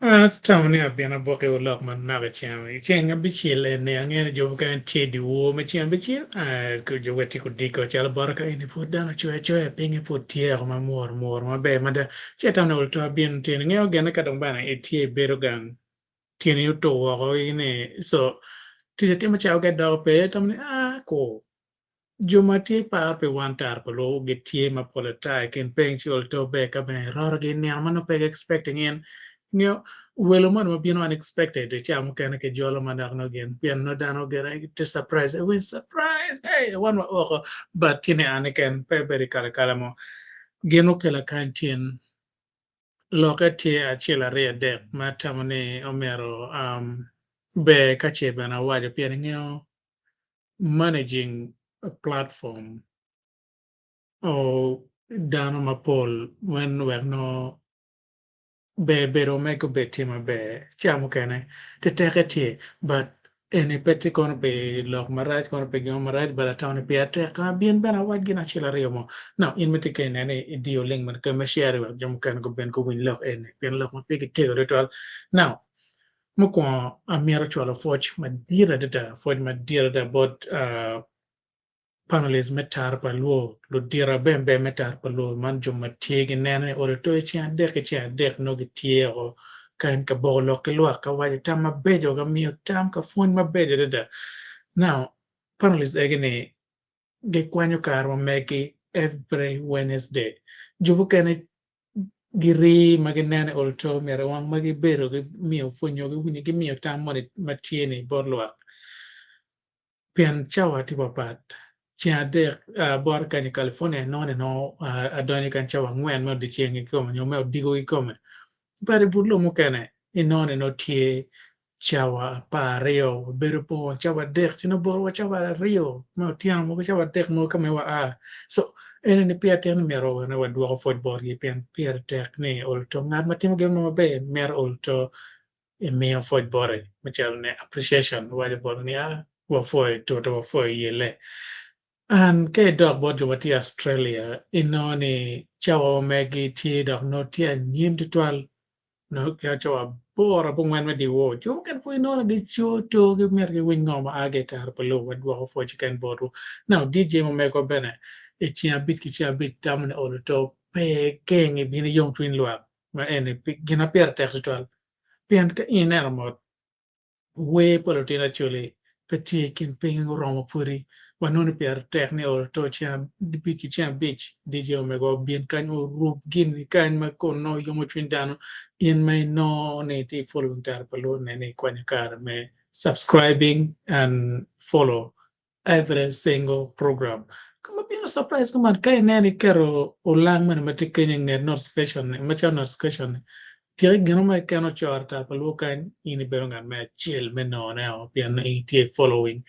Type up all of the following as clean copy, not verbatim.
Atamo ni abino abokiwu lok manok i ceng i ceng abicel eni angeyo ni jo mukene tye i dyewor me ceng abicel jo wek tye kudiko calo bota ka eni pud dano ocoyo acoya pinye pud tye woko ma mur mur maber mada ci atamo ni ol to abino tyeni ingeyo gene ka dong bene itye ibedo gang tyeni otur woko ni so tic atimo cawa ka idoko pe atamo ni aa ku Jo ma tye par pi wan tara pa luo gitye mapol ata i kin piny ci ol to ber ka bene irorogi i nino ma nongo pe gi expecting in. Ingeyo welo moni ma bino unexpected i cawa mukene ki jolo manok nongo gin pien nongo dano gire gitye surprise iwinyo surprise hey wan wa oko but tye ni an keken pe abedo i kalakala mo. Gin okela kany tyen lokke tye acel aryo adek ma atamo ni omyero ber ka ce bene awaco pien ingeyo managing a platform or dano mapol wen wek nongo ber bedo me gubed tye maber ca mukene teteke tye but eni pe tye kono pi lok marac kono pi gin mo marac but atamo ni pire tek abin bene awac gin acel aryo mo now in ma itye ka nene ni idiyo link meno kadi me share wek jo mukene gubin guwiny lok eni pien lok ma pigi tego tutwal now Mukwongo, amito cwalo pwoc madit adada, pwoc madit adada bot. Panelist me Tara pa Lwo, ludito abembe me Tara pa Lwo man jo ma tye gineno ni olo to i ceng adek ki ceng adek nongo gitye o kany ka boko lok ki lwak ka waco tam mabeco ka miyo tam ka pwony mabeco adada. Now panelist egi ni gikwanyo kare ma megi every Wednesday. Jo mukene girii ma gineno i olo to myero wang ma gibedo gimiyo pwonyo giwinyo gimiyo tam moni ma tye ni bot lwak. Pien cawa tye papat, ceng adek bota kany i California inongo ni nongo adonyo kany cawa angwen me odyeceng kikome nyo me odiko kikome. But i but lobo mukene inongo ni nongo tye cawa 12 bedo po cawa adek ci nongo boro wa cawa 2 me otyeno mogo cawa adek mogo ka ma wa a. So eni ni pire tek ni myero wadwoko pwoc botgi pien pire tek ni olo to ngat ma timo gin mo maber myero olo to imiyo pwoc bote macalo ni appreciation iwaco bote ni a wapwoyo tute wapwoyo yelle. An ka idok bot jo ma tye i Australia inongo ni cawa ma megi tye dok nongo tye anyim tutwal nongo cawa 8:30 me dyewor jo mukene pud inongo ni gico togi myero giwiny ngo ma a ki i tara pa lobo wadwoko pwoc keken botwu. Now DJ ma megwa bene i ceng abic ki ceng abic tamo ni olo to pe keng ibino iyom cwiny lwak ma eni gin ma pire tek tutwal pien ka in ineno mot wer pa lutino Acholi pe tye i kin piny oromo pwodi wanongo ni pire tek ni oto ceng abic ki ceng abic DJ omego obin kany orub gin kany ma kun nongo yomo cwiny dano in ma inongo ni itye i following tara pa luo ne ni ikwanyo kare me subscribing and follow every single program. Ka ma bino surprise kuman ka ineno iketo olang mene ma tye kenyo inget notification ni macalo notification ni tyeki gino mo keken ocoro tar pa luo kany in ibedo ngat me acel me nongone o pien in itye following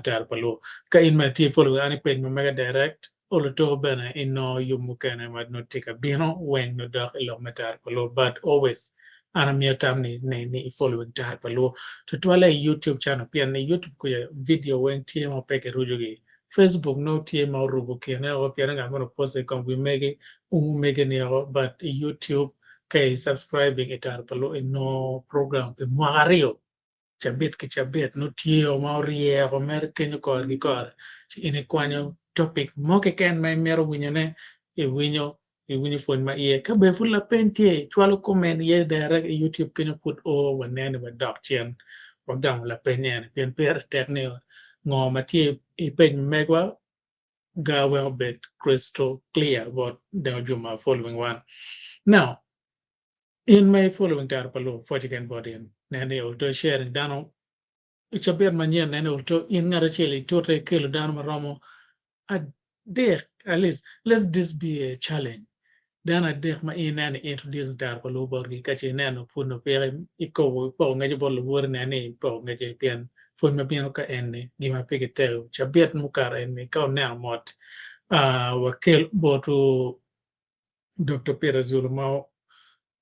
tar pa luo. Ka in bene itye following an i page ma mega direct olo to bene inongo yub mukene ma nongo tye ka bino weng nongo dok i lok me tar pa luo but always an amiyo tam ni nen ni i following tar pa luo tutwalle i youtube channel pien i youtube kuca video weng tye ma pe kirucogi facebook nongo tye ma orubo kine o pien ngat moni oposto i kom wi megi umo mege ni o but i youtube ka i subscribing i tar pa luo inongo program pi mwaka 2 cabit ki cabit nongo tye o ma oryeko mere kenyo kore ki kore ci in ikwanyo topic mo keken ma imito winyone iwinyo iwinyo pwony ma iye ka bene pud lapeny tye icwalo comment iye direct i youtube kenyo pud o wanene wadok cen wagamo lapeny eni pien pire tek ni ngo ma tye i page ma megwa ga wek obed crystal clear bot jo ma following wan now In ma i following tero pa lubo pwoc keken bot in, nen ni olto sharing dano i cabit manyen nen ni olto in ngat acel itute ikelo dano maromo adek at least let's this be a challenge dano adek ma in ineno ni introducing tero pa lubo botgi ka ce ineno pud nongo peke ikobo ipoko ngece bot luwoti nen ni ipoko ngece pien pwony ma bino ka eni gin ma pigi tego cabit mukato eni ka wuneno mot wakel botwu Dokta Peter Zulu ma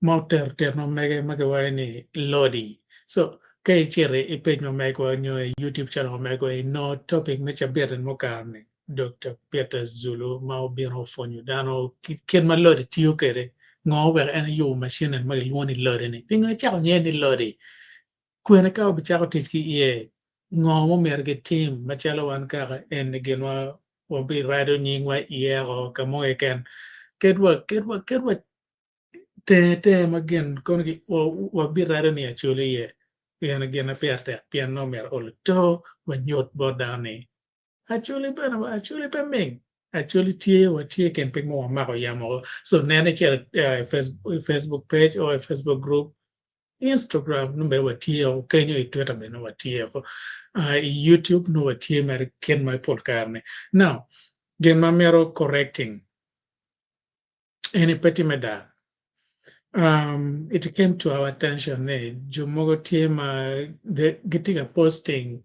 ma otero tet ma mege ma kiwaco ni Lodi. So ka icito i page ma megwa nyo i YouTube channel ma megwa inongo topic me cabit en mukato ni Dokta Peter Zulu ma obino opwonyo dano kit ma Lodi tiyo kwede ngo oweko en oyubo machine en ma kilwongo ni Lodi ni pingo ecako nyinge ni Lodi kwene ka obicako tic ki iye ngo ma omyero gitim macalo wan kaka eni gin ma wabirado nyingwa iye o ka mo keken ked wa ked wa ked wa tenge tenge ma gin kono wabirado ni Acholi iye pien gin ma pire tek pien nongo myero olo to wanyut bot dano ni Acholi bene Acholi pe ming Acholi tye watye i kin piny ma wamako yamo so nen icito i Facebook page or i Facebook group Instagram nongo bene watye o kenyo i Twitter bene nongo watye o i YouTube nongo watye mere kit ma pol kare ni. Now gin ma mito correcting eni pe tye me daa. It came to our attention ni jo mogo tye ma gitye ka posting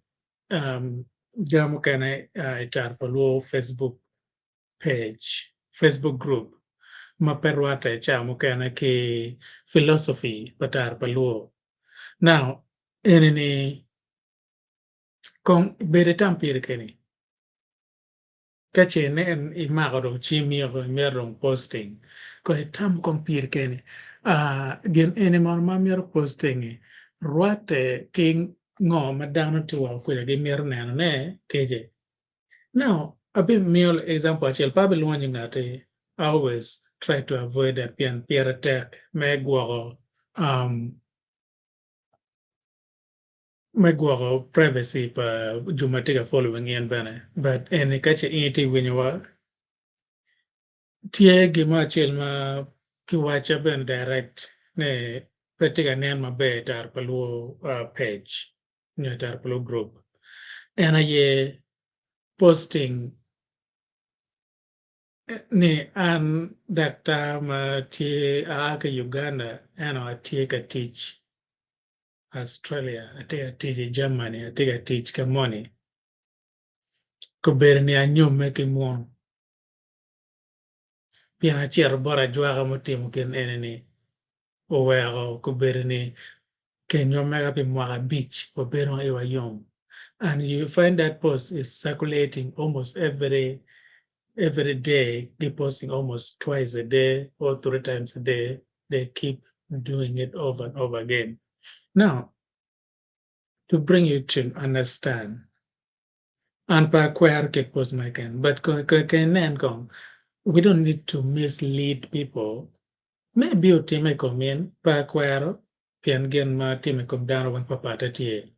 jami mukene i tar pa luo Facebook page, Facebook group ma pe rwatte ca mukene ki philosophy pa tar pa luo. Now eni ni kong bed itam piri keni ka ce inen imako dong cimmi oko imito dong posting kong itam kong piri keni gin eni mono ma amito posting-ngi rwatte ki ngo ma dano tye woko kwede gimito nenone kece. Now. Abimiyo example acel pe abilwongo nying ngati I always try to avoid that pien pire tek me gwoko um, me gwoko privacy pa jo ma tye ka following in bene but eni ka ce in itye winyowa tye gin mo acel ma kiwacca bene direct ni pe tye ka nen maber i taro pa luo uh, page nyo i taro pa luo group en aye posting ni an daktar ma tye aa ki Uganda ento atye ka tic Australia, atye ka tic i Germany, atye ka tic ka moni kobedo ni anyomme ki munu pien acito bot ajwaka mutimo gin eni-ni oweko kobedo ni kenywa mega pi mwaka abic wabedo ma iwa yom and you find that post is circulating almost every every day gi posting almost twice a day or 3 times a day. They keep doing it over and over again. Now, to bring you to understand, an pe akwero kit post mo keken but ka inen kong, we don't need to mislead people. Maybe otime i kom in, pe akwero, pien gin ma timo i kom dano weng papatte tye.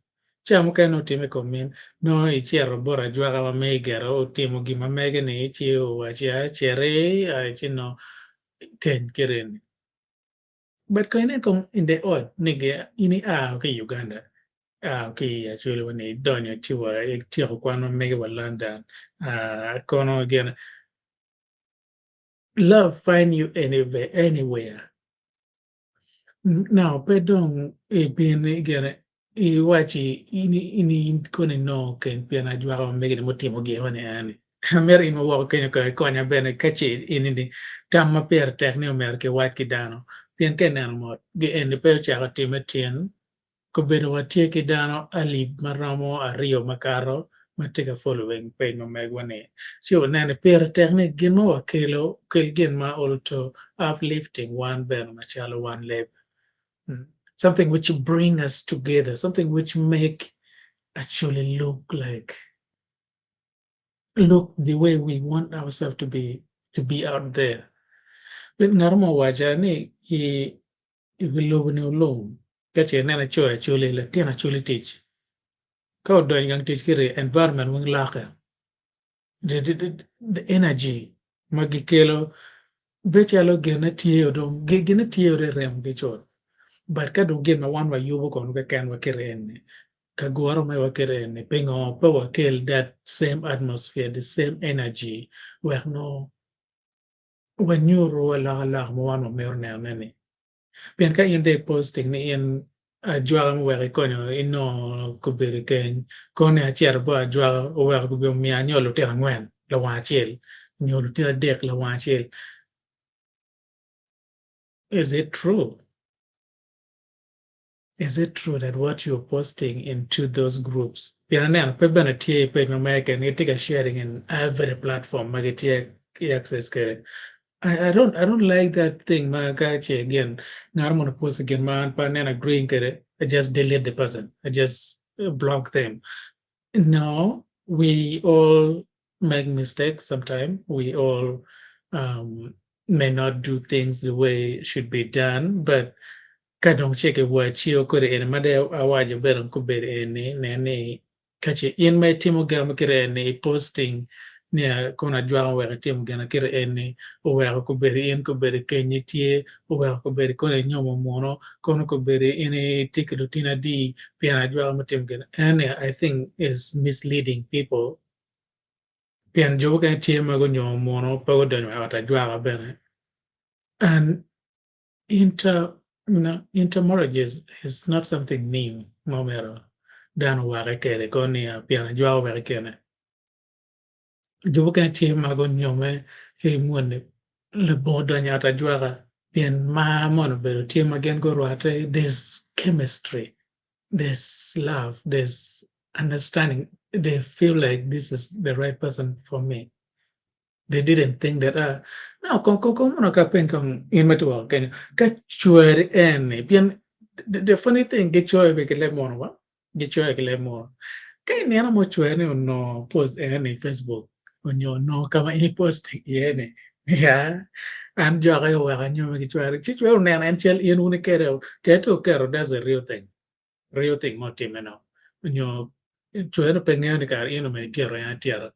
Ca mukene otime i kom in, nongo icito bot ajwaka ma mege otimo gin ma mege ni ci owaci a citi ci nongo keny kede-ni. But ka inen kong in the ot ni in ia ki i Uganda, ia ki i Acholi wa ni idonyo ci wa ityeko kwan ma mege wa London, kono gin love find you anywhere. Now pe dong ibin gire iwaci in in kono inongo keny pien ajwaka ma mege ni mutimo gin moni eni. Amito in ma woko kenyo kong ikonya bene ka ce in ni tam ma pire tek ni omyero kiwac ki dano pien ka ineno mot gi eni pe ocako time tyen kobedo watye ki dano alip ma romo aryo makato ma tye ka following page ma megwa ni ci oneno pire tek ni gin ma wakelo okel gin ma also uplifting wan bene macalo wan leb, something which bring us together, something which make actually look like look the way we want ourselves to be out there. But ngat mo owaca ni i wi lobo ni olung ka ce ineno aco Acholi, latin Acholi tic ka odonyo gang tic kiti environment weng loke, the energy ma gikelo bedo calo gine tye dong gine tye remogi cut. But ka dong gin ma wan wayubo kono keken wa kiti eni ka guro mewa kiti eni, pingo pe wakel that same atmosphere, the same energy, wek no wanyuto alokaloka ma wan wamito nenone ni? Pien ka in dong i posting ni in ajwaka muweko ikonyo inongo kobedo keny kono ni acito bot ajwaka oweko kobedo omiyo anywalo lutino angwen lawang acel nyo lutino adek lawang acel, is it true? Is it true that what you're posting into those groups? Pien aneno pe bene tye i page ma mege keken, gitye ka sharing in every platform ma gitye ki access kwede. I don't like that thing ma ka ce again ngat mo post gin ma an pe aneno agreeing kwede, I just delete the person, I just block them. No, we all make mistakes sometimes. We all may not do things the way it should be done, but ka dong ce kiwaci kodi eni ma dong awaco bene kobedo eni nen ni ka ce in ma itimo gin ma kiti eni i posting ni kono ajwaka oweko itimo gin ma kiti eni oweko kobedo in kobedo kenyi tye oweko kobedo kono inyomo muno kono kobedo in itye ki lutino adi pien ajwaka mutimo gin eni, I think is misleading people, pien jo mukene tye ma gunyomo muno pe gudonyo i ot ajwaka bene. And inter no, intermarriages is not something new ma omyero dano owake kwede kono ni pien ajwaka oweko ikene. Jo mukene tye ma gunyome ki muni labongo donyo i ot ajwaka pien mar moni obedo tye ma gin gurwatte. There's chemistry, there's love, there's understanding. They feel like this is the right person for me. They didn't think that no kong kong kong mono ka peny kong in ma tye woko kenyo ka cwari eni pien the funny thing gicoyo bene ki leb munu ba gicoyo ki leb munu ka ineno mo cwari ni onongo post eni i Facebook. onyo onongo ka ma in i posting iye ni ya an jok aye oweko anyomme ki cware ci cware oneno en cal in wun ikede kadi oketo that's a real thing real thing ma otimme no onyo cware pe ngeyo ni kare in omyero ityero en atyera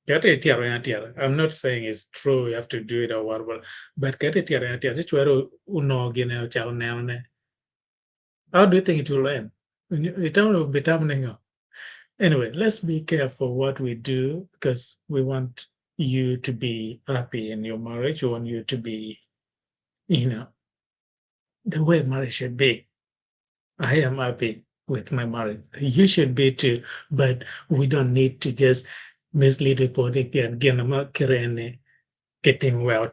kadi ityero en atyera I'm not saying it's true you have to do it or what but kadi ityero en atyera ci cware onongo gine ocako nenone. How do you think it will end? Itamo bitamo ningo? Anyway, let's be careful what we do because we want you to be happy in your marriage. We want you to be, the way marriage should be. I am happy with my marriage. You should be too, but we don't need to just mislead people and getting well.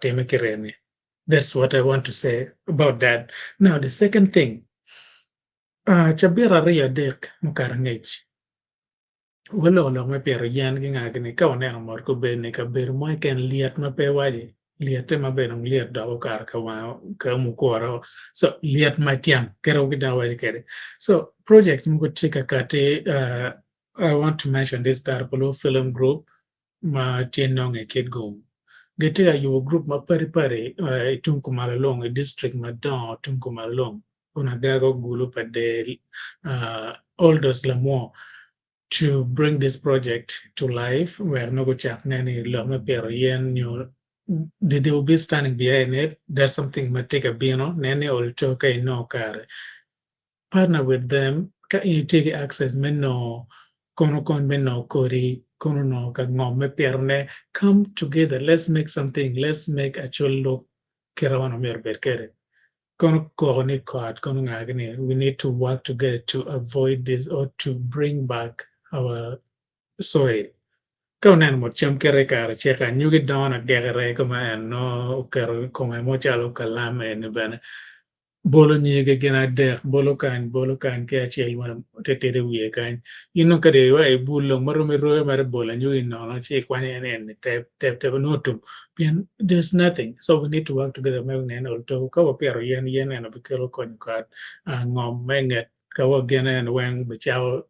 That's what I want to say about that. Now, the second thing, cabit 2 3 mukato angec waloko lok me pito yen ki nga gini ka waneno mot kobedo ni kabedo mo keken lyet ma pe waci lyette ma bene dong lyet dok okato ka wango ka mukuro so lyet ma tyang kit ma dano waco kwede so project mogo tye ka kati I want to mention this Tarpolo Film Group ma tye nonge i Kitgum gitye ka yubo gurup mapadi padi i tung kumalo lung i district madongo tung kumalo lung kun agago Gulu Pader all those lamwo to bring this project to life wek nongo gucak neno ni lok me pito yen nyo they will be standing behind it. That's something ma tye ka bino nen ni ol to ka inongo kare partner with them ka in itye ki access me nongo kono kony me nongo kodi kono nongo ka ngom me pitone. Come together, let's make something, let's make actual look kite wan omyero obed kwede kono koko ni kot kono nga gini. We need to work together to avoid this or to bring back our soil. Ka oneno mot cam kite i kare cika anyogi dongo na gekere koma en no oketo i kome mo calo kalam eni bene bolo nyige gin adek bolo kany bolo kany ki acel titidi i wiye kany in dong kadi iwa ibul dong marom iroyo mere bolo anyogi nono ci ikwanyo en eni tep tep tep nongo otum pien there's nothing. So we need to work together me neno ol ka wapito yen yen eno bikelo konyo kot ngom me nget ka wa gin en weng bicako.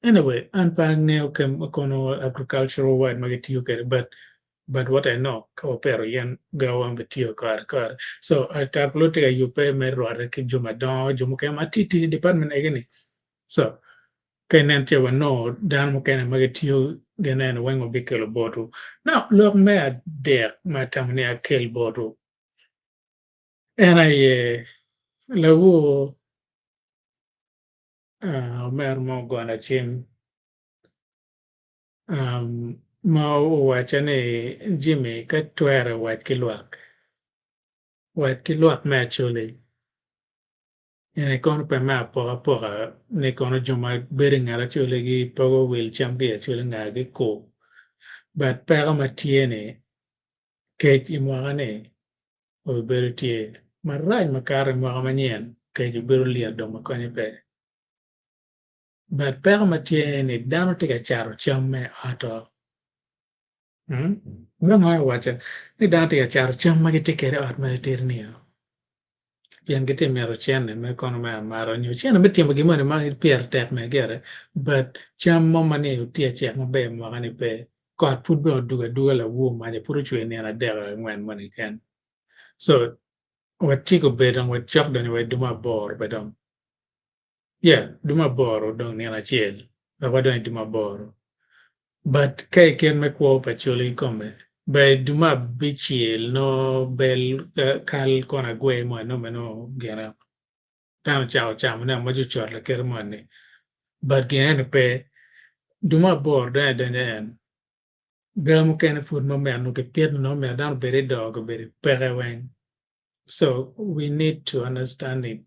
Anyway, an pe angeyo kono agricultural word ma gitiyo kwede, but what I know, ka wapito yen gawa bitiyo kore kore. So Tarpolo tye ka yubbe me rwate ki jo madongo jo mukene ma tye tic i department egi-ni. So ka inen tye wanongo dano mukene ma gitiyo gin eno weng wabikelo botwu. Now, lok me adek ma atamo ni akel botwu en aye lawor omero mo ogona cim ma owacca ni, "Jimmy, ka twere wac ki lwak wac ki lwak me Acholi eni kono pe me apokapoka ni kono jo ma bedo i nget Acholi gipoko wil cam ki i Acholi nga gikur but peko ma tye ni kec i mwaka ni obedo tye marac makato i mwaka manyen kec obedo lyet dong ma konye pe. But peko ma tye ni dano tye ka cato cam me oto." Ngo iwaco ni dano tye ka cato cam ma gitye kwede i ot ma gitidi ni pien gitye mito cene me kono me amata nyo cene me timo gin moni ma pire tek me gire, but cam mo ma ni tye acek maber mwaka ni pe. Kot pud bene odugo aduga lawur maca pud ocwe nino 3 4 moni keken. So watye kobedo dong wacok donyo wa i dwe me aboro be dong, yeah, dwe me aboro dong nino acel wek wadony i dwe me aboro. But ka i kit me kwo pa Acholi kikome ber i dwe me abicel no bel kal kono agwe moni nongo bene gine dano ocako camone ma cucut lakite moni, but gin eni pe. Dwe me aboro donyo adonya en gaa mukene pud ma myero nongo kipit nongo myero dano obed i doo gubedo peke weng. So we need to understand ni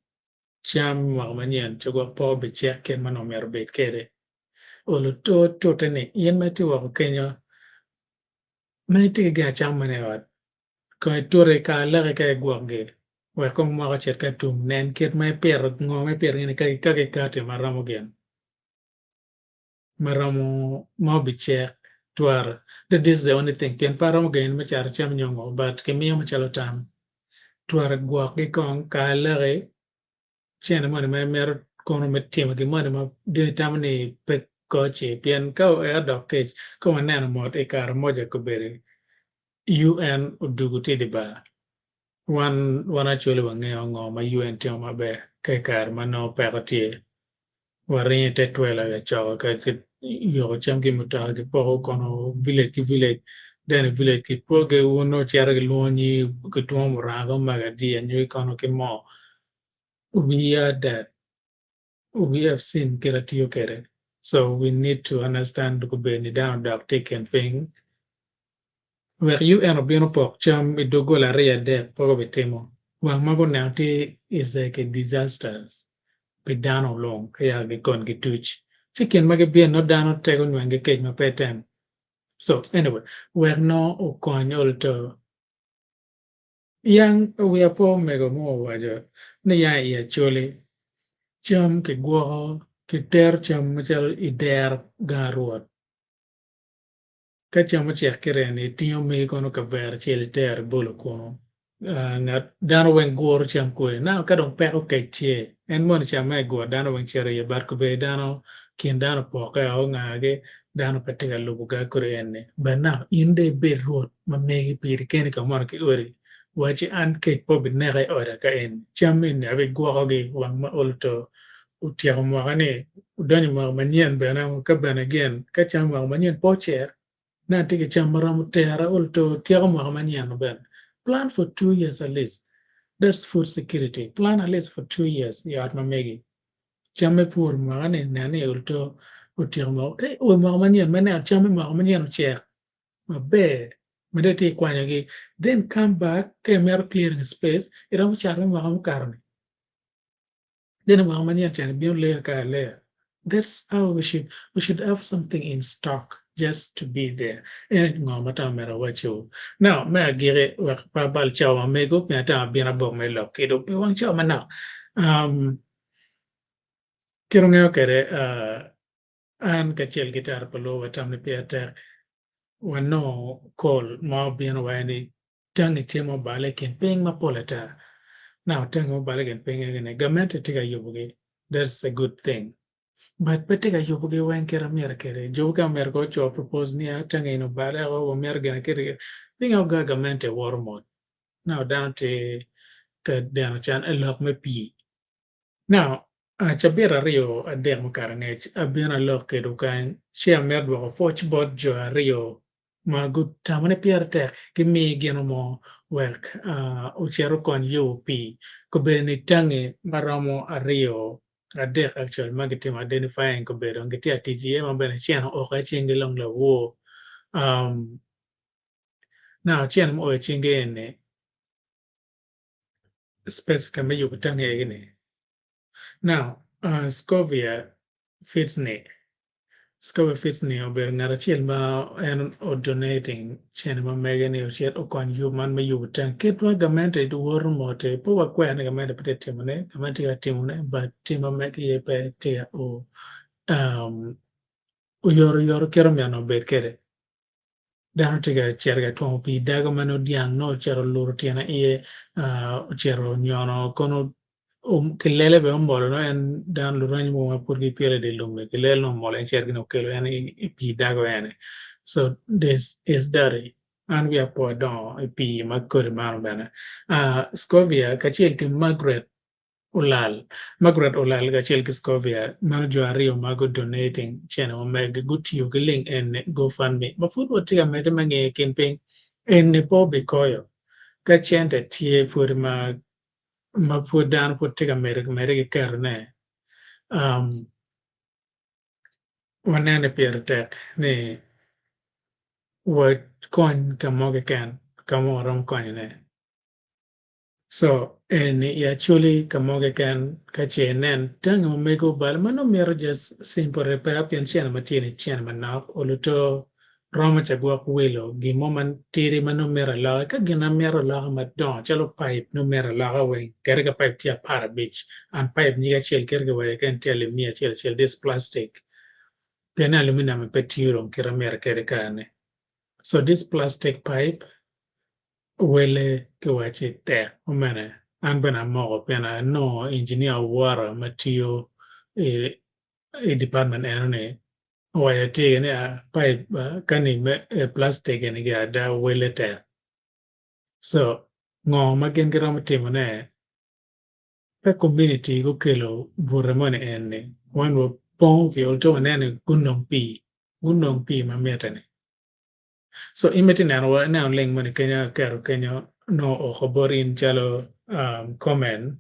cam mwaka manyen ci gwok pe obicek kit ma nongo myero obed kwede. Olo tute ni in ma itye woko kenyo ma itye ki gin acama meno i ot kong itute kar laki ka igwokgi wek kong mwaka ocit ka tum nen kit ma ipito ngo ma ipito gini ka gikati ma romo gin ma romo ma obicek twara. That this is the only thing pien pe aromo geno me cato cam nyo ngo, but kimiyo macalo tam twara gwokgi kong kar laki cene moni ma imito kono me timo gin moni ma dong itamo ni pe. koci pien ka oa dok kec ka waneno mot i kare moja kobedi UN odugu tye i di bar wan wan actually wangeyo ngo ma UN timo maber ka i kare ma nongo peko tye waringo i te twela ka coko ka yoko cam ki mutoka kipoko kono village ki village then i village kipwoge wun nongo cito gilwongo nyingi kitwongo muranga ki omego adi anyogi kono ki moo we are that we have seen kit atiyo kwede so we need to understand gubedo ni dano odok tye i kin piny wek UN obin opok cam i doggola aryo adek pe gubitimo wang ma guneno tye is like a disasters pi dano lung ka yaka gikon gituc ci kin ma gibino nongo dano tego nyweng kec ma pe tem so anyway wek nongo okony olto Yang wiya po omego mo owaco ni yang i Acholi cam kigwoko kitero cam macalo i dero gang Rwot. Ka cam ocek ki reni itingo megi kono kavera acel itero ibolo kunu ngat dano weng guro cam kwede now ka dong peko kec tye en moni cam ma iguro dano weng cito iye but kobedo dano kin dano opoke o ngagi dano pe tye ka lubo ga kodi eni but now in dong ibed rwot ma megi piri keni ka mono ki odi waci an kec pe obineka i oda ka eni cam eni abigwokogi wang ma olo to otyeko mwaka ni odonyo i mwaka manyen bene ka bene gin ka cam mwaka manyen pe ocer ni atye ki cam ma romo tera olo to tyeko mwaka manyen-nu bene plan for 2 years at least. That's food security. Plan at least for 2 years i ot ma megi cam me pur mwaka ni nen ni olo to otyeko mwaka ka io mwaka manyen me neno cam me mwaka manyen ocek maber ma dong itye ikwanyogi then come back ka imito clearing space iromo cato me mwaka mukato ni then i mwaka manyen ca ibino leyo ka aleya. That's how we should have something in stock just to be there. En ngo ma tamo myero awacciwu. Now me agiki wek pe abal cawa ma mego pien atamo abino abok me lok kedo pi wang cawa manok. Kit wungeyo kwede an kacel ki tara pa luo watamo ni pire tek wanongo call ma obino waci ni tangi tye ma obale i kin piny mapol ata. Now tangi ma obale i kin piny eni gamente tye ka yubogi, that's a good thing but pe tye ka yubogi weng kit ma myero kwede. Jo mukene myero kono oco propose ni tangi eni obale o wamito gin akiti pingo ga gamente woto mot. Now dano tye ka deno can i lok me pii. Now cabit aryo adek mukato angec abino alok kwedwu kany ci amito dwoko pwoc bot jo aryo ma gutamo ni pire tek gimi gino mo wek ocit okony yubo pii kobedo ni tangi maromo aryo adek actually ma gitimo identifying kobedo gitye ka tic iye ma bene cen ooko i cingi long lawor now cen ma oo i cingi eni specific me yubo tangi egi-ni. Now, Scovia Fitzney, Scovia Fitzney obedo ngat acel ma en o donating cene ma mege ni ocit okony yub man me yubo tangi. Kit ma gamente woto mot-ti, pe wakwero ni gamente pe tye ka timone, gamente tye ka timone but tim ma mege aye pe tye ka o oyotoyot kit omyero obed kwede. Dano tye ka cito ka twomo pii dago ma nongo dyang nongo ocito oluto tyene iye ocito onyono kono kilele bene omolo nongo en dano lurany mogo ma pud gipito i dye lum-mi kilele nongo omolo en cito gin okelo en i pii dago eni so this is dirty an wiya po adongo i pii ma kodi man bene Scovia kacel ki Margaret Olal. Margaret Olal kacel ki Scovia meno jo aryo ma gu donating cene ma meggi gutiyo ki link eni GoFundMe ma pud watye ka medde me ngiyo i kin piny eni pe obikoyo ka cente tye pwod ma ma pwod dano pwod tye ka medo medde ki ketone waneno ni pire tek ni wakony ka mo keken ka ma waromo konyone. So eni i Acholi ka mo keken ka ce inen tangi ma mego obalo ma nongo mito just simple repair pien cene ma tye ni cene manok oluto romo ca gwok wilo gin mo matidi ma nongo mito aloka ka gin ma mito aloka madongo calo pipe nongo mito aloka weng kadi ka pipe tye 15 and pipe nyige acel kadi kiwaco keken tye alip miya acel acel this plastic pien ni aluminum pe tiyo dong kite mito kwede kare-ni so this plastic pipe Wele kiwacci tek omene an bene amoko pien anongo engineer wora ma tiyo i department eno ni. Owaco atir ni pipe kani me plastic eni gi ada wele tek so ngo ma gin giromo timone ka community gukelo bute moni eni wan wapongo pii to waneno ni gunong pii gunong pii ma mitte ni so in bene itye neno wa ineno link moni kenyo aketo kenyo nongo ooko bot in calo comment.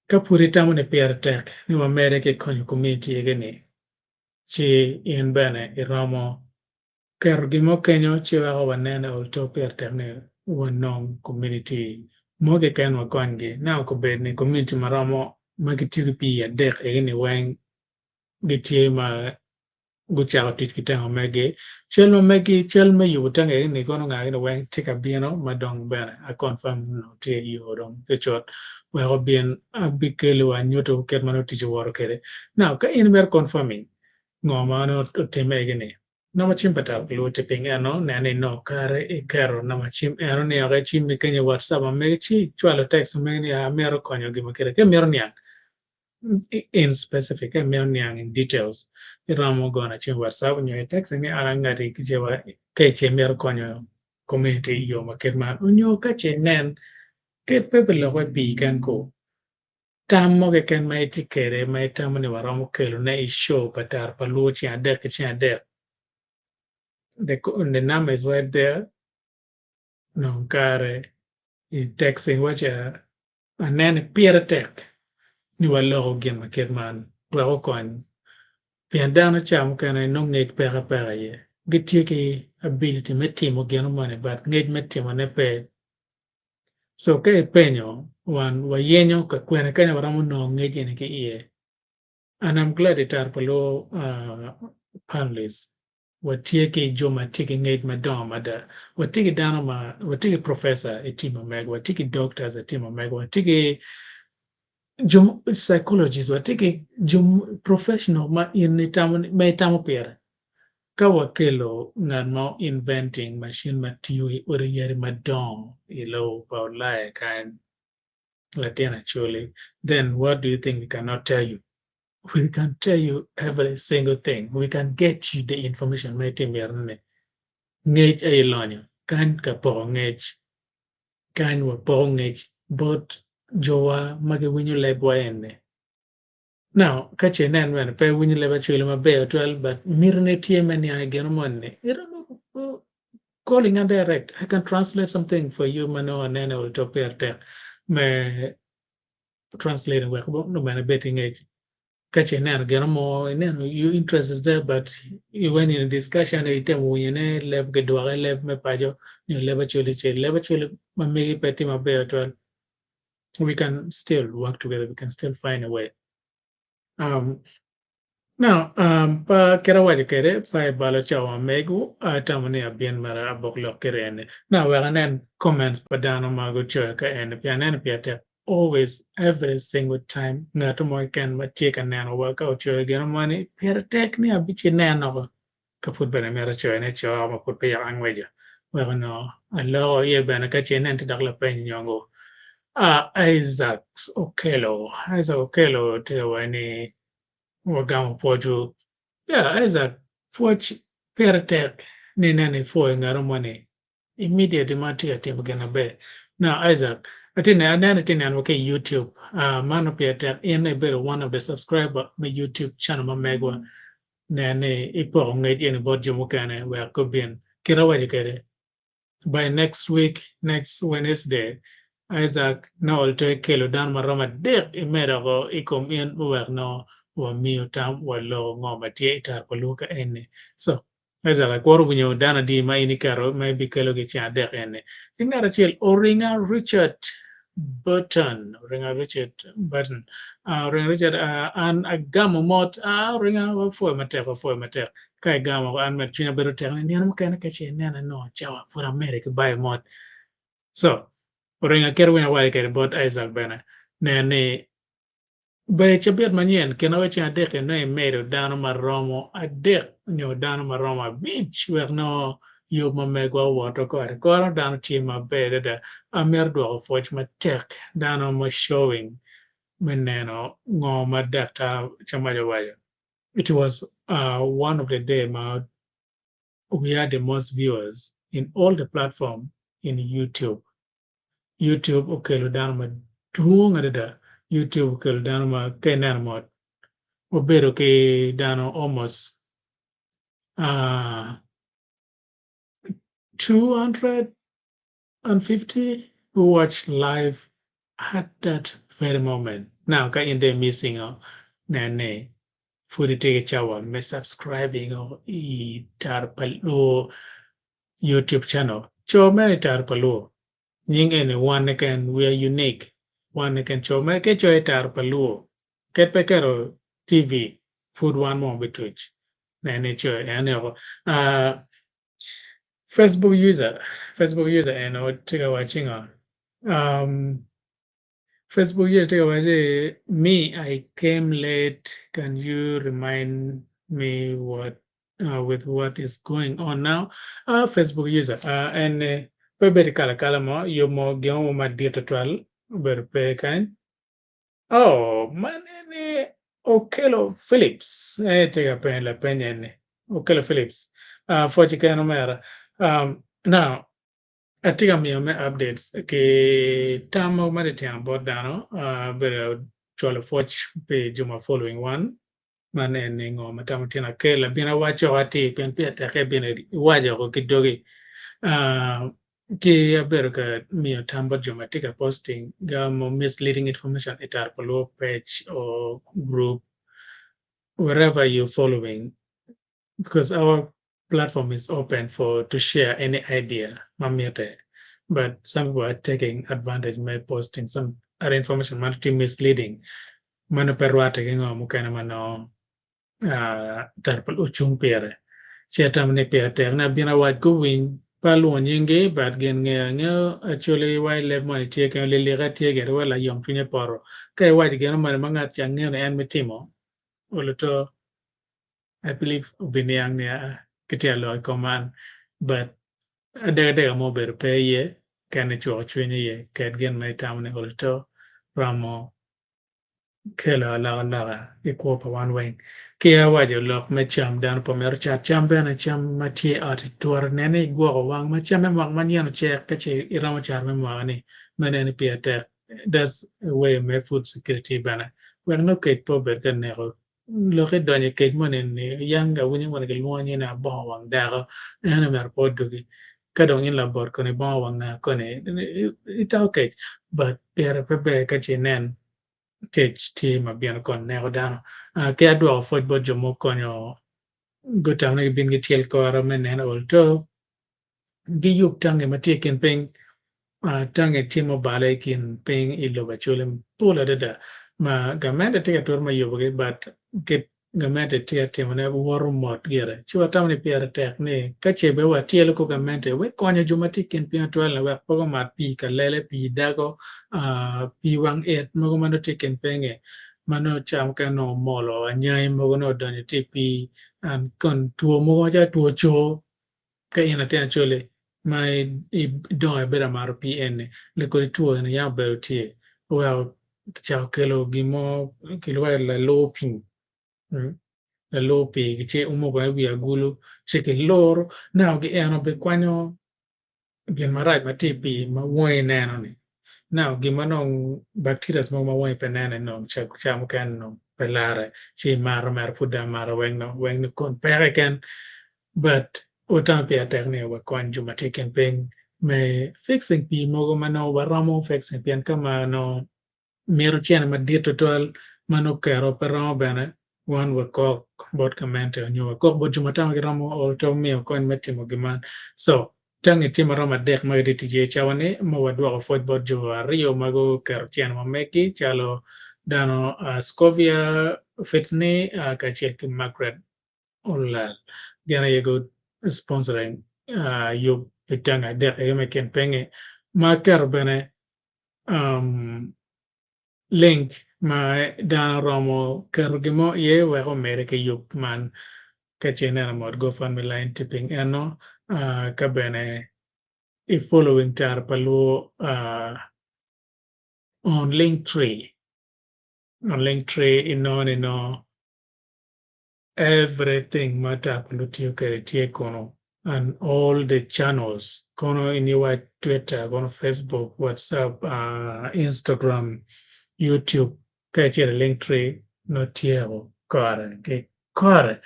Ka pud itamo ni pire tek ni wamedde ki konyo komitti egi-ni, ci in bene iromo keto gin mo kenyo ci weko wanene ol to pire tek ni wanong komitti mo keken wakonygi. Naka kobed ni komitti ma romo ma gitye ki pii adek egi-ni weng gitye ma gucako tic ki tengo megi. Cal ma megi, cal me yubo tengo eni kono nga gini weng tye ka bino ma dong bene a confirm nongo tye i yo dong cucut wek obin abikelo wa anyuto kit ma nongo tic owoto kwede. Now ka in imito confirming ngo ma nongo otimme egi-ni, namba cim pa tal kilwor tye piny eno nen ni inongo kare iketo namba cim eno ni ok cimmi kenyo i whatsapp ma megi ci icwalo text ma megi ni amito konyo gin ma kite ka imito niang in specific ka imito niang in details iromo gono cim i whatsapp nyo i text ni an angati ka ce imito konyo community i yo ma kit man nyo ka ce inen kit pe pi lok me pii ken ko tam mo keken ma itye kwede ma itamo ni waromo kelone i show pa tara pa luo ceng adek ki ceng adek the number is right there nong kare i texting waca Aneno ni pire tek ni waloko gin ma kit man wek okony, pien dano ca mukene nongo ngec peke apeka iye. Gitye ki ability me timo gin moni but ngec me timone pe. So ka ipenyo wan wayenyo ka kwene kanya waromo nongo ngec eni ki iye. And I'm glad i Taro pa Luo panelists Watye ki jo ma tye ki ngec madongo mada. Watye ki dano ma, watye ki professor i team ma megwa, watye ki doctors i team ma megwa, watye ki jo psychologists, watye ki jo professional ma in itamo ni, ma itamo pire. Ka wakelo ngat ma inventing machine ma tiyo i odi yadi madongo i lobo pa Ulaya kany, latin Acholi, then what do you think we cannot tell you? We can tell you every single thing. We can get you the information ma itye mito ni. Ngec aye lonyo. Kany ka poko ngec. Kany wapoko ngec bot jowa ma giwinyo lebwa eni. Now, ka ce inen bene pe iwinyo leb acwele maber tutwal but mitine tye me niang i gin moni, iromo calling and direct. I can translate something for you ma nongo anene oto pire tek me translating wek nongo bene ibed ki ngec. Ka ce ineno gino mo, ineno your interest is there but you went in a discussion itemo winyone leb gidwoke leb me paco nyo leb acoli ce leb acoli ma megi pe tye maber tutwal we can still work together we can still find a way. Um, now, um, pa kit awaco kwede pa ibalo cawa mego atamo ni abin mere abok lok kede eni. Now wek anen comments pa dano ma gucoyo ka eni pien aneno pire tek always every single time ngat mo keken ma tye ka nenowa ka ocoyo gin mo ni pire tek ni abici neno ka pud bene mito coyone co ma pud peya angweco wek onongo aloko iye bene ka ce inen tye dok lapeny nyo ngo. Isaac Okello, Isaac Okello tye ka waco ni wagamo pwocwu. Yeah, Isaac, pwoc pire tek ni inen ipwoyo ngat mo ni immediately ma tye ka timo gin maber. Now Isaac, atye aneno itye neno ki i YouTube. Man pire tek in ibedo one of the subscriber me YouTube channel ma megwa. Nen ni ipoko ngec eni bot jo mukene wek gubin. Kit awaco kwede, by next week, next Wednesday, Isaac nongo tye kelo dano ma romo adek imedo oko i kom in wek nongo wamiyo tam waloko ngo ma tye i tara pa luo ka eni. So, Isaac akworo winyo dano adi ma in iketo ma ibikelogi ceng adek eni. Ki ngat acel Oringa Richard Burton, Oringa Richard Burton, Oringa Richard an agamo mot, Oringa wapwoyo matek wapwoyo matek. Ka igamo an bene cwinya bedo tek ni nino mukene ka ce inena nongo cawa pud amede ki bayo mot. So, Oringa kit winyo awaco kwede bot Isaac bene nen ni Ber cabit manyen kine wa ceng adek-ki nongo imedo dano ma romo adek nyo dano ma romo abic wek nongo yub ma megwa owoto kore kore dano tye maber adada. Amito dwoko pwoc matek dano ma showing me neno ngo ma daktar Camac owaco. It was one of the day ma we had the most viewers in all the platform in YouTube. YouTube okelo dano madwong adada. YouTube okelo dano ma ka ineno mot wabedo ki dano almost 250 who watch live at that very moment. Now ka in dong missing o nen ni pud itye ki cawa me subscribing o i Taro pa Luo YouTube channel. Co mere i Taro pa Luo nying eni wan keken we are unique wan keken co mere ka icoyo i Taro pa Luo kadi pe iketo TV pud wan mo bituc nen ni icoyo en eko. Facebook user, Facebook user eno tye ka wacci ngo? Facebook user tye ka wacci me I came late can you remind me what with what is going on now? Facebook user en pe bedo kalo akala mo yub mo gin mo madit tutwal obedo pe kany. Oh, man eni Okello Phillips aye tye ka penyo lapeny eni. Okello Phillips. Pwoc keken omera. Now, atye ka miyo me updates ki tam mogo ma titino bot dano. Abedo cwalo pwoc pi jo ma following wan. Man eni ngo ma tamo tyen akel abino awaco atir pien pire tek ka ibino iwaco woko ki dogi. Ki abedo ka miyo tam bot jo ma tye ka posting gamo misleading information i Taro pa Luo page or group wherever you following because our platform is open for to share any idea ma mitte but some people are taking advantage me posting some other information ma tye misleading ma nongo pe rwatte ki ngo mukene ma nongo Taro pa Luo cung pire. Ci atamo ni pire tek ni abin awac guwiny pe alwongo nyinggi but gin ngeyo angeyo actually wa i leb moni tye kenyo lilika tye gire wa layom cwinye poto ka iwaco gin moni ma ngat ca ngeyo ni en mitimo oluto I believe obiniang ni aa kitye ka lok i kom man but adegadega mo obedo pe iye kene cuko cwiny iye ket gin ma itamo ni oluto romo kelo alokaloka i kwo pa wan weng. Ki awaco lok me cam dano pe myero cat cam bene cam ma tye i ot itwero nene ni igwoko wang ma cam me mwaka manyen ocek ka ce iromo cato me mwaka ni me neno ni pire tek that's a way me food security bene wek nongo kec pe obed ka neko Lok idonyo i kec moni ni yang awinyo moni kilwongo nyinge ni abongo wang dako eno myero pe odugi ka dong in labot koni ibongo wang nga koni ito kec but pire pe ber ka ce inen kec tye ma bino kon neko dano ki adwoko pwoc bot jo ma okonyo gutamo ni gibin gityel kore me neno ol to giyub tangi ma tye i kin piny. Tangi tye ma obale i kin piny i lobo Acholi mapol adada ma gamente tye ka tute me yubogi but kit gamente tye ka timone woto mot gire. Ci watamo ni pire tek ni ka ce bene watyelo kor gamente wek konyo jo ma tye i kin piny tutwal ni wek pe gumat pii ka lele, pii dago, pii wang it mogo ma nongo tye i kin pinyi ma nongo ca mukene nongo omolo anyangi mogo nongo odonyo tye i pii kun two mogo macalo two coo Ka in latin Acholi ma idongo ibedo amato pii eni, kodi two eni yam obedo tye oweko kicako kelo gin mo kilwongo ni lalur pii, lalur pii ci umo bene wi agulu ci kiluro naka en obikwanyo gin marac ma tye i pii ma wangi neno-ni. Now gin ma dong bacterias mogo ma wangi pe neno ni dong ca mukene dong pe larre ci imato mere pud dong imato weng dong weng ni kun peke keken but wutamo pire tek ni wakony jo ma tye i kin piny me fixing pii mogo ma nongo waromo fixing pien ka ma nongo mito cene madit tutwal ma nongo kero pe romo bene wan wakok bot gamente nyo wakok bot jo ma tamo giromo to miyo kony me timo gin man. So tangi tye maromo adek ma gitye tic iye cawa ni ma wadwoko pwoc bot jo aryo ma guketo cene ma meggi calo dano Scovia Fitzni kacel ki Margaret Olal gin aye gu sponsoring yub pi tangi adek egi me kin pingi ma keto bene link ma dano romo keto gin mo iye wek omede ki yub man ka ce ineno mot GoFundMe line tye piny eno ka bene i following tara pa luo on link tree on link tree inongo ni nongo. Everything ma Tar pa Luo tiyo kwede tye kunu and all the channels kono in iwac Twitter, kono Facebook, WhatsApp, Instagram, YouTube ka icito i link tree nongo tyeko kore ki kore.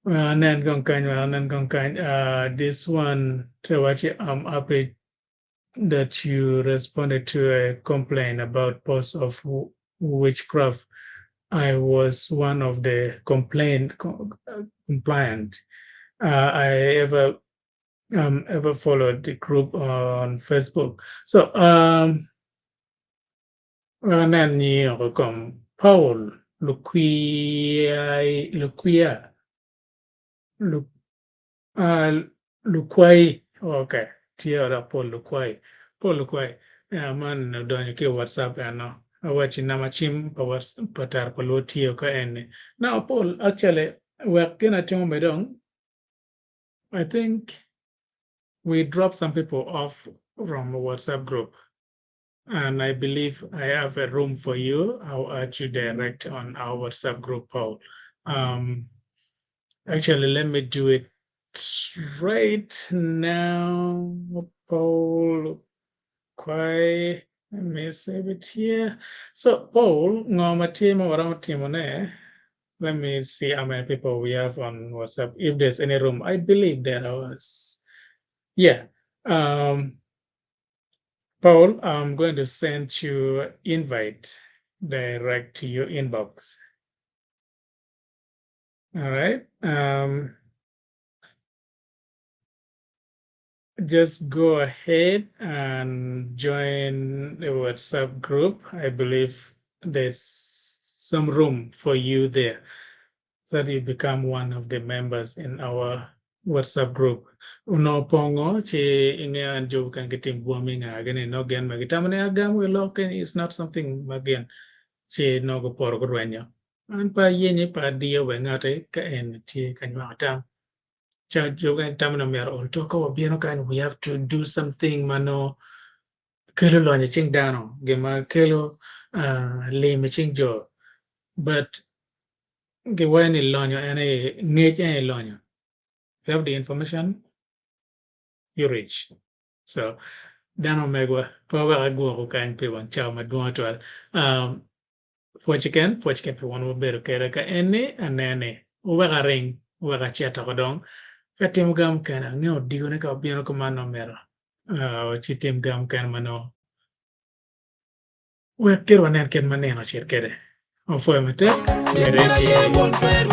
Anen kong kany wek anen kong kany this one tye wacci I'm happy that you responded to a complaint about post of witchcraft. I was one of the complaint compliant. I ever ever followed the group on Facebook. So anen nyingi kom Paul Lukwiya Lukwiya Lukwai okay tye dok Paul Lukwai Paul Lukwai man odonyo ki i WhatsApp eno awacci namba cim pa Tar pa Luo tye ka eni. Now Paul actually wek gin atimo be dong I think we drop some people off from the WhatsApp group and I believe I have a room for you. I'll add you direct on our WhatsApp group, Paul. Actually, let me do it right now, Paul. Quite, let me save it here. So, Paul, ngo ma tye ma waromo timone. Let me see how many people we have on WhatsApp. If there's any room, I believe there was. Yeah. Paul, I'm going to send you invite direct to your inbox. All right. Just go ahead and join the WhatsApp group. I believe there's some room for you there so that you become one of the members in our WhatsApp group. Onongo pongo ci ingeyo an jo kan gitim bwami nga gini no gen ma gitamo ni agam wi lok is not something ma gin ci nongo guporo gurwenyo. An pe ayenye pe adiyo wa ngati ka en tye ka nywako tam. Ca jo mukene tamo ni myero ol tok ka wabino kany we have to do something ma nongo kelo lonyo i cing dano gin ma kelo lim i cing jo but giwaco ni lonyo en aye ngec en aye lonyo. If you have the information you rich. So dano omegwa pe wawek agwoku kany pi wang cawa madwong atwal. Pwoc keken, pwoc keken pi wan wabedo kwede ka eni anene wuwek aring wuwek acit oko dong ka timo ga mukene angeyo odiko-ni ka obino kuman nongo myero ci tim ga mukene ma nongo wek kit wanen kit ma nino ocit kwede. Wapwoyo matek medde ki pwoc keken.